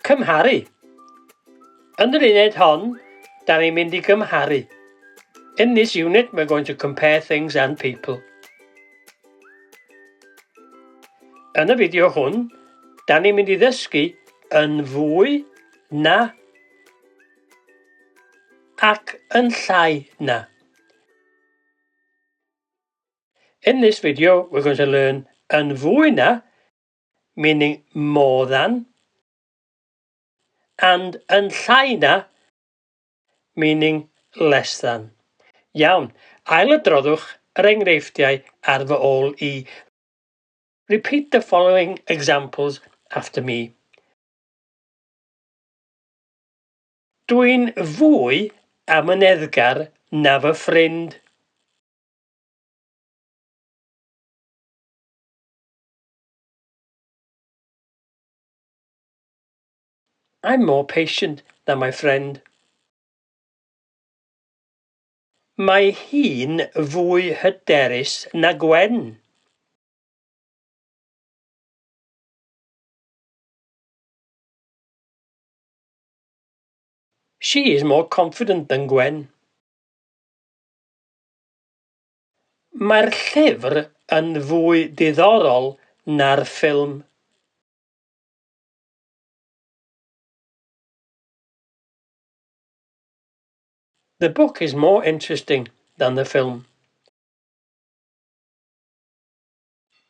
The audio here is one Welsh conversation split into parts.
Cymharu. Yn yr uned hon, da ni'n mynd i gymharu. In this unit, we're going to compare things and people. Yn y fideo hwn, da ni'n mynd i ddysgu yn fwy na ac yn llai na. In this video, we're going to learn yn fwy na, meaning more than, and yn llai na, meaning less than. Iawn, ailadroddwch yr enghreifftiau ar fy ôl i. Repeat the following examples after me. Dwi'n fwy amyneddgar na fy ffrind. I'm more patient than my friend. Mae hi'n fwy hyderus na Gwen. She is more confident than Gwen. Mae'r llyfr yn fwy diddorol na'r ffilm. The book is more interesting than the film.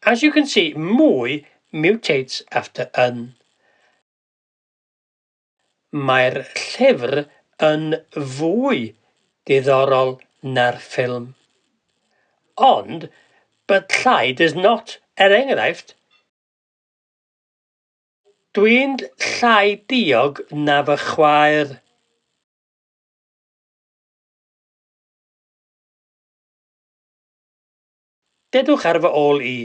As you can see, mwy mutates after yn. Mae'r llyfr yn fwy diddorol na'r ffilm. Ond, but llai does not, er enghraifft, Dwi'n llai diog na fy chwaer. Dedwch ar fy ôl i.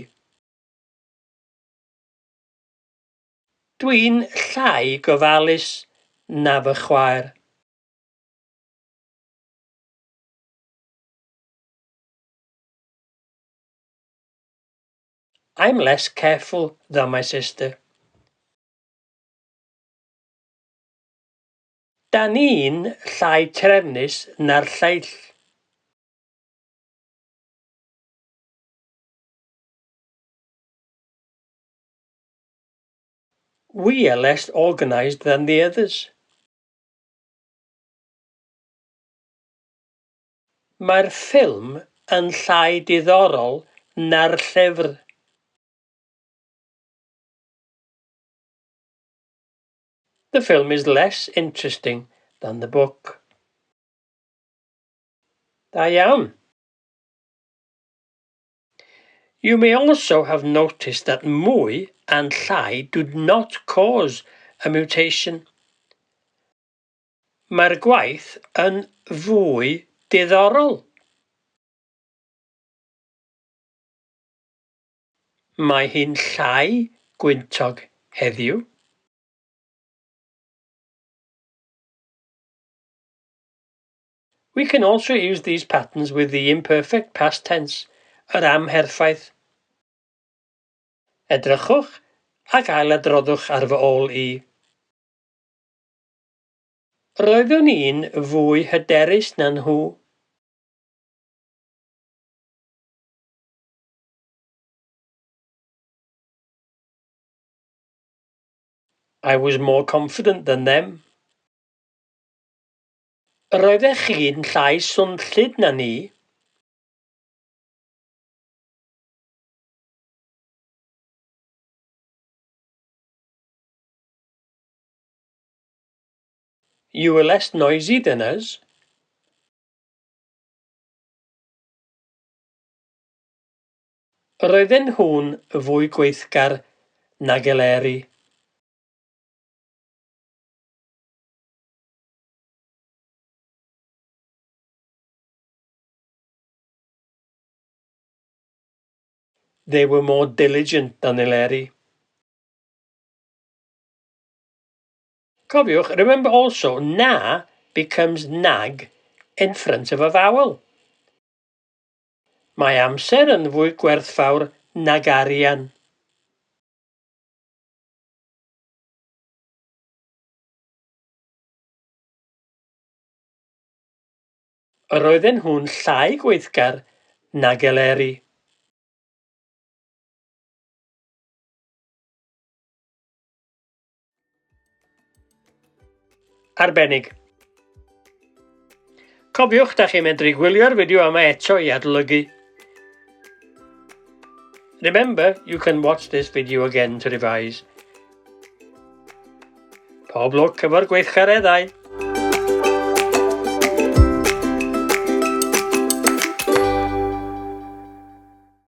Dwi'n llai gofalus na fy chwaer. I'm less careful than my sister. Da ni'n llai trefnus na'r lleill. We are less organised than the others. Mae'r ffilm yn llai diddorol na'r llyfr. The film is less interesting than the book. Da iawn. You may also have noticed that mwy and llai do not cause a mutation. Mae'r gwaith yn fwy diddorol. Mae hi'n llai gwyntog heddiw. We can also use these patterns with the imperfect past tense, yr amherffaith. Edrychwch ac ailadroddwch ar fy ôl i. Roeddwn i'n fwy hyderus na nhw. I was more confident than them. Roeddech chi'n llai swnllyd na ni. You were less noisy than us. Roedden nhw'n fwy gweithgar nag Eleri. They were more diligent than Eleri. Cofiwch, remember also, na becomes nag in front of a vowel. Mae amser yn fwy gwerthfawr nag arian. Yr oedden nhw'n llai gweithgar nag Eleri. Arbennig. Cofiwch, da chi'n medru gwylio'r fideo yma eto i adolygu. Remember, you can watch this video again to revise. Pob lwc efo'r gweithgareddau!